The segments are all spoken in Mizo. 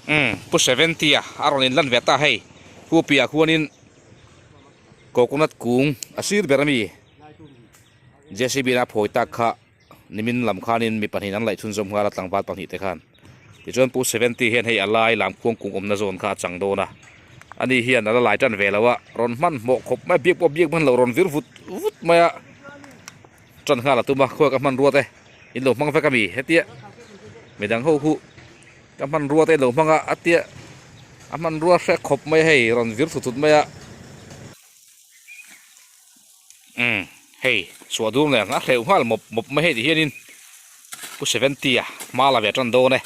Umm Pu Seventy-a a rawn inlan ve ta hei. Pu Pia khuanin coconut kung a sir ber ami JCB in a phawi tak kha nimin lam khanin mi pahnih an laih chhunzawm nghal a tlangval pahnih te khan. Tichuan Pu Seventy hian hei a lai lam khuang kung awmna zawn kha a chang dawn a. Ani hian a la lai tan ve lo a, rawn hmanhmawh khawp mai a, biak pawh biak hman loh rawn vir vut vut mai a. Tan nghal a tum a, khawi ka hmanrua te in lo hmang vek ami hetia midang ho khu ka hmanrua te in lo hmang a a tia a hmanrua hre khawp mai a hei rawn vir thut thut mai a umm hei chhuah dum leh a hreuh nghal mawp mawp mai hei ti hianin pu seventy a hma la ve tan dawn e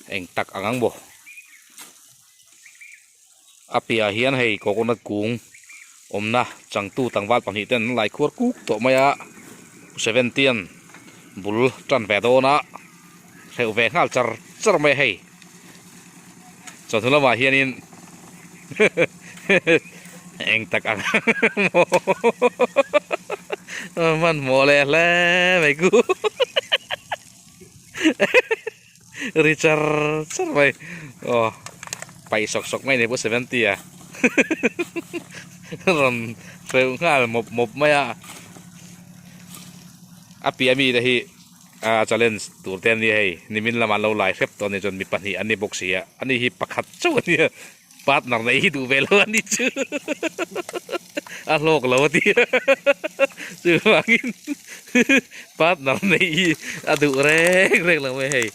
eng tak ang ang maw. A piahah hian hei coconut kung awmna changtu tlangval pahnih ten an lai khuar kuk tawh mai a, seventy-an bul tan ve dawn a, hreuh ve nghal char char mai a hei. Chawhnu lamah hianin eng tak ang maw hmanhmawh leh hle mai ku Ri char char mai aw paih sawk sawk mai ni pawh 70 a rawn hreuh nghal mawp mawp mai a a piah mi te hi a challenge tur te an ni hei nimin lamah an lo lai hrep tawh a ni chuan mi pahnih an ni bawk si a ani hi pakhat chauh a nia partner nei hi duh ve lo a ni chu a hlawk lo a ti a chuvangin partner nei hi a duh reng reng lo mai hei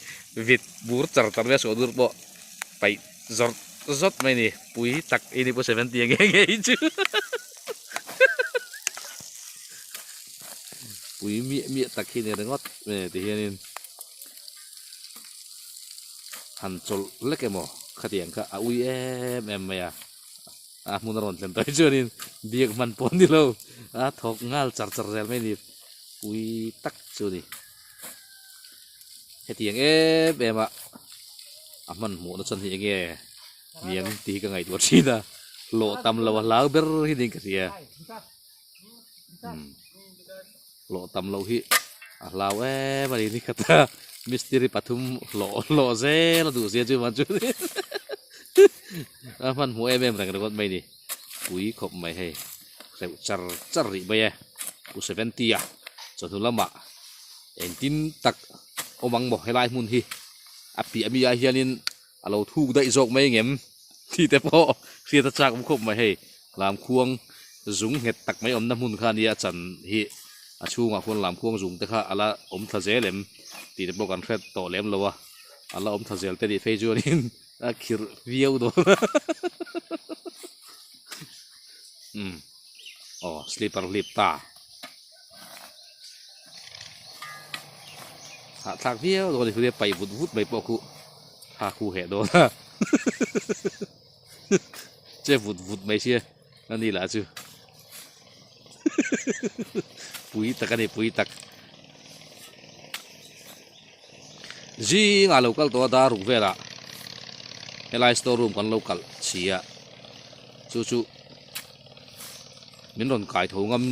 vit bur char char mai a suah dur pawh paih zawrh zawt mai a ni pui tak i ni pawh 70 a nge nge hi chu pui miah miah tak hi a ni ringawt mai a ti hianin. Han chawlh lek emaw khatiang kha a ui em em mai a, a hmun a rawn thlen tawh hi chuanin biak hman pawh a ni lo, a thawk nghal char char zel mai a ni, pui tak chu a ni. Hetiang em em a a hmanhmawhna chuan hi enge niang tih hi ka ngaihtuah thin a, hlawh tam lo a hlau ber hi niin ka hria. Hlawh tam loh hi a hlau em a ni ni khat a mistiri pathum hlawh hlawh zel a duh zia chu man chu a hmanhmawh em em reng ringawt mai ni pui khawp mai hei hreuh char char rih mai e pu 70 a chawhnu lamah engtin tak awm ang maw helai hmun hi a piah mi ah hianin a lo thuk daih zawk mai ngem tih te pawh hriat a chak awm khawp mai hei lamkhuang zung nghet tak mai awmna hmun kha ania chan hi a chhungah khuan lamkhuang zung te kha a la awm thla zel em tih te pawh kan hre tawh lem lo a a la awm thla zel te nih phei chuanin a khirh viau dawn a umm aw slipper hlip ta. Hahthlak viau dawn a ni chu paih vut vut mai pawh khu tha khu heh dawn a che vut vut mai sia a ni lah chu pui tak a ni pui tak zingah lo kal tawh a dar ruk velah helai store room kan lo kalh chhi a chu chu min rawn kai tho ngam.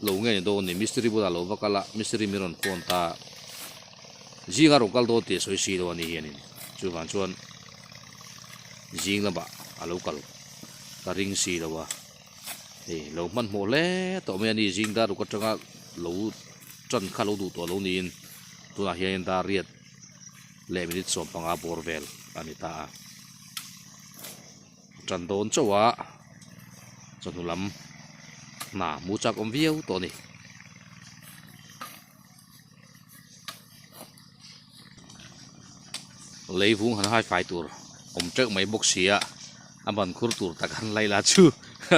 Lo nge ni dawn ni, mistiri bulah lo va kal a, mistiri min rawn phone ta a, zing a rawn kal dawn tih a sawi si lo a ni hianin, chuvang chuan zing lamah a lo kal ka ring si lo a, hei lo hmanhmawh hle tawh mai a ni, zing dar ruk atanga lo tan kha lo duh tawh lo niin tunah hianin dar riat leh minute 15 bawr vel a ni ta a. Tan dawn chauh a, chawhnu lam hna hmu chak awm viau tawh a ni. Lei vung han hai fai tur awm teuh mai bawk si a, a ban khur tur tak han laih lah chu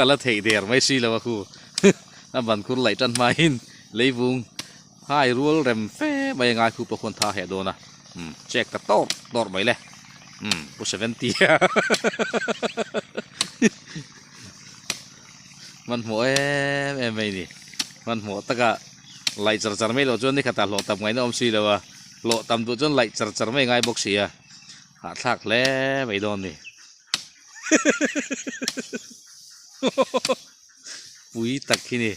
a la theih der mai si lo a khu a ban khur laih tan hmain lei vung hai rual rem fe mai a ngai khu pawh khuan tha heh dawn a umm check ta tawr tawr mai le umm pu 70 hmanhmawh em em mai ni hmanhmawh taka laih char char mai loh chuan ni khatah hlawh tam ngaihna awm si lo a hlawh tam duh chuan laih char char mai ngai bawk si a hahthlak hle mai dawn ni pui tak hi ni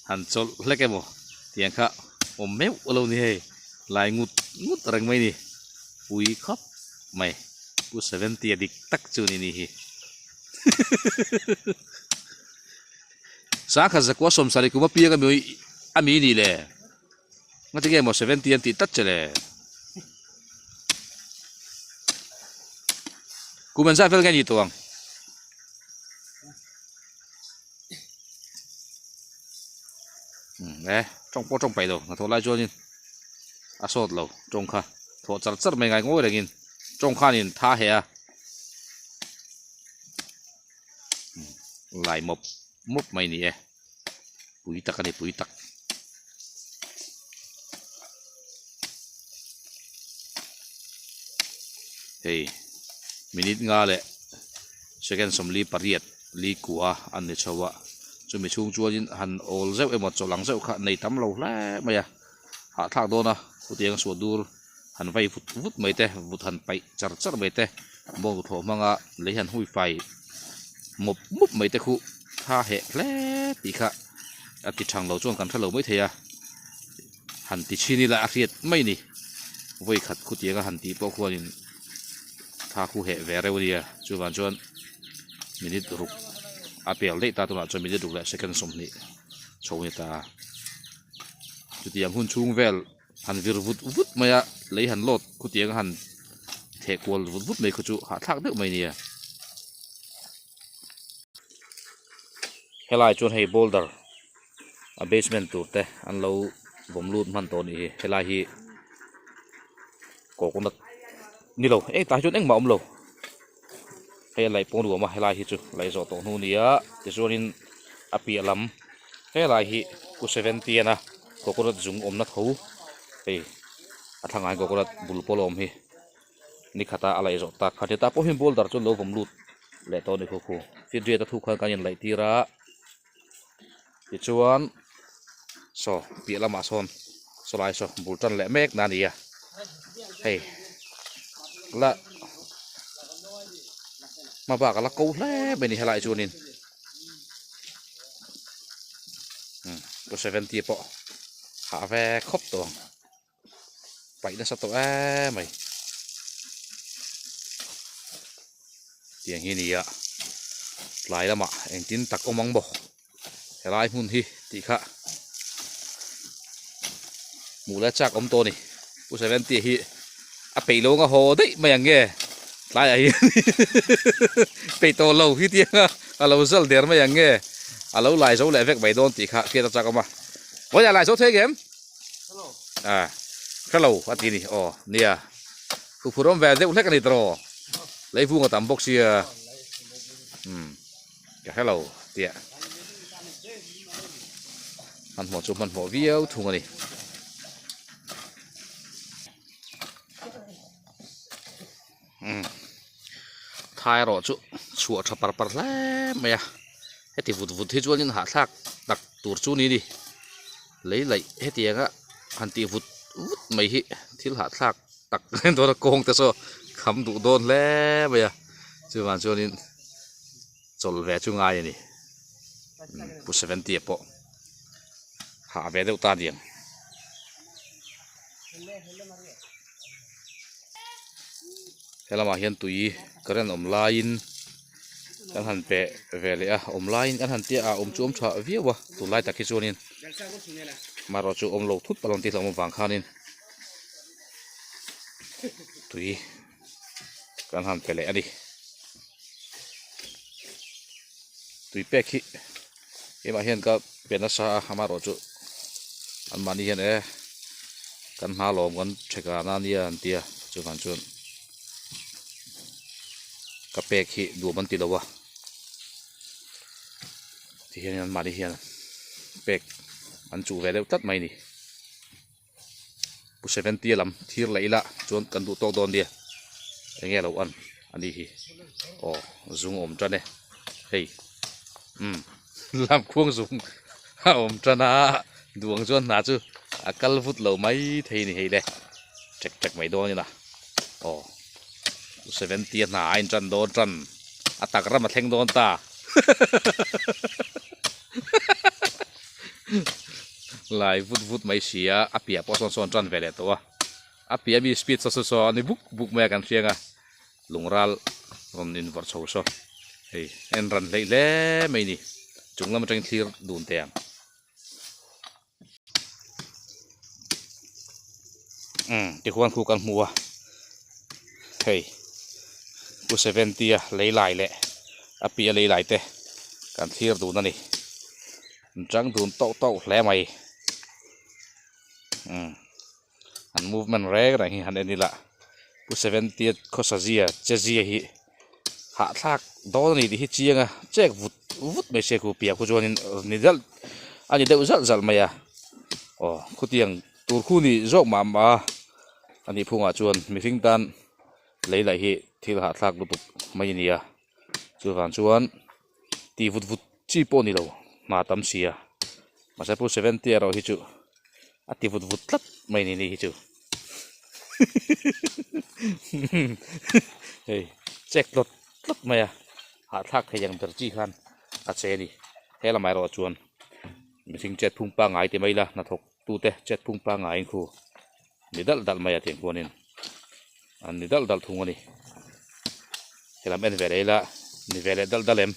han chawlh hlek emaw tiang kha awm meuh a lo ni hei lai ngut ngut reng mai ni pui khawp mai pu seventy a dik tak chu ni ni hi sangkhat zakua sawmsarih kum apiang ami ami nih le ngatinge maw seventy an tih tlat che le kum an zat vel nge ni tawh ang. E tawng pawh tawng paih lo hnathawh lai chuanin a sawt lo tawng kha thawh char char mai ngai ngawi rengin tawng khanin tha heh a lai mawp mawp mai ni e pui tak a ni pui tak. Hei minute nga leh second 48 li kua an ni chho a chumi chhung chuanin han awl zeuh emaw chawlh ang zeuh kha nei tam lo hle mai a hahthlak dawn a chutiang suah dur han vai vut vut mai te vut han paih char char mai te bawng thlawh hmanga lei han hui fai mawp mawp mai te khu tha heh hle tih kha a ti thang lo chuan kan hre lo mai thei a han ti chhin ila a hriat mai a ni vawi khat khutianga han tih pawh khuanin tha khu heh ve reuh a nia chuvang chuan minute ruk a pel daih ta tunah chuan minute ruk leh second 20 chho a ni ta chutiang hun chhung vel. Han vir vut vut mai a, lei han lawt khutiang a han theh kual vut vut mai khaw chu hahthlak deuh mai nia. Helai chuan hei boulder a basement tur te an lo vawm lut hman tawh a nih hi, helai hi coconut ni lo eng tah hi chuan engmah a awm lo, hei a laih pawh nuam a helai hi chu laih zawh tawh hnu a ni a tichuanin a piah lam helai hi pu seventeen a coconut zung awmna tho hei a thlangah hian coconut bul pawh a la awm hi ni khata a laih zawh tak kha hetah pawh hian boulder chu an lo vawm lut leh tawh a ni khukhu field a thuk khan kan inlaih tir a tichuan saw piah lamah sawn saw lai saw bul tan leh mek na a ni a hei la hma bak a la ko hle mai a ni helaiah chuanin umm two seventy pawh hah ve khawp tawh ang paih nasa tawh em mai tiang hi a ni a tlai lamah engtin tak awm ang maw helai hmun hi tih kha hmuh leh chak awm tawh a ni pu seventy hi a peih lo anga haw daih mai ang nge tlaiah hian peih tawh lo hi tianga a lo zal der mai ang nge a lo lai zo leh vek mai dawn tih kha hriat a chak awm a vawiah lai zo thei ang em. À hrelo a ti a ni aw nia thu phur awm ve deuh hlek a ni tawh lei vung a tam bawk sia umm ka hrelo tia hmanhmawh chu hmanhmawh viau thung a ni. Umm thai erawh chu chhuah tha par par hle mai a heti vut vut hi chuanin hahthlak tak tur chu ni a ni lei laih hetianga han tih vut vut mai hi thil hahthlak tak dawn a kawng te saw kham duh dawn hle mai a chuvang chuanin chawlh ve chu ngai a ni pu seventy a pawh hah ve deuh ta a niang. Helamah hian tui current awm laiin kan han pe ve leh a awm laiin kan han tia a awm chu awm tha viau a tunlai tak hi chuanin amaherawhchu chu awm lo thut palh ang tih hlauhawm avang khanin tui kan han pe leh a ni tui pek hi keimah hian ka pe nasa a amaherawhchu anmahni hian e kan hma lawm kan thekana ania an tia chuvang chuan ka pek hi duam an ti lo a tihian anmahni hian pek an chuh ve deuh tlat mai a ni. Pu seventy lam thir leh ila chuan kan duh tawk dawn nia enge lo an a ni hi aw zung a awm tan e hei umm lam khuang zung a awm tan a duh ang chuan hna chu a kal vut lo mai thei a ni hei le ṭek ṭek mai dawn ila aw pu seventy a hna a in tan dawn tan a tak ram a thleng dawn ta. Lai vut vut mai si a, a piah pawh sawn sawn tan ve leh tawh a, a piah mi speed saw saw saw a ni buk buk mai a kan hriang a. Lung ral rawn invawrh chho saw hei en ran hleih hle mai ni chung lam atangin thlir dun teh ang. Umm tikhuan khu kan hmu a hei pu seventy a lei lai leh a piah lei lai te kan thlir dun a ni an chang dun tauh tauh hle mai umm. An movement reng reng hi han en ila pu seventieth khawsa zia che zia hi hahthlak dawn a ni tih hi chiang a chek vut vut mai se khu piah khu chuanin ni zalh a ni deuh zalh zalh mai a aw khutiang tur khu ni zawk mah mah a a nih phungah chuan mihring tan lei laih hi thil hahthlak lutuk mai a ni a chuvang chuan tih vut vut chi pawh a ni lo hna tam si a mahse pu seventy erawh hi chu a ti vut vut tlat mai a ni ni hi chu hei check tlawt tlawt mai a hahthlak thei ang ber chi khan a che a ni he lamah erawh chuan mihring chet phung pangngai ti mai la hnathawk tute chet phung pangngaiin khu ni dalh dalh mai a tiang khuanin an ni dalh dalh thung a ni helam en ve leh ila ni ve leh dalh dalh em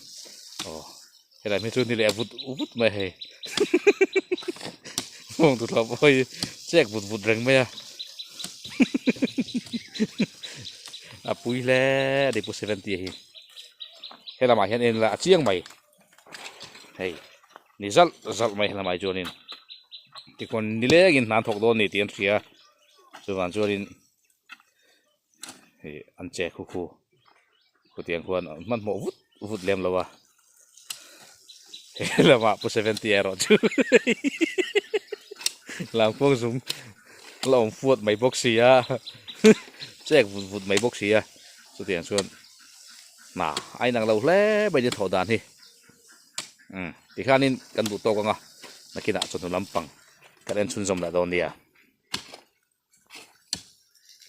aw helam hi chu ni leh vut vut mai hei bawng tuthlawh pawh hi chek vut vut reng mai a a pui hle a ni pu seventy hi helamah hian en ila a chiang mai hei ni zalh zalh mai helamah hi chuanin tikhawn nilengin hna an thawk dawn a ni tih an hria chuvang chuanin ih an che khu khu khutiang khuan an hmanhmawh vut vut lem lo a helamah pu seventy erawh chu lamkuang zum la awm fuat mai bawk si a chek vut vut mai bawk si a chutiang chuan hna a inang lo hle mai ni thawh dan hi umm tikhanin kan duh tawk ang a nakinah chawhnu lampang kan en chhunzawm leh dawn nia.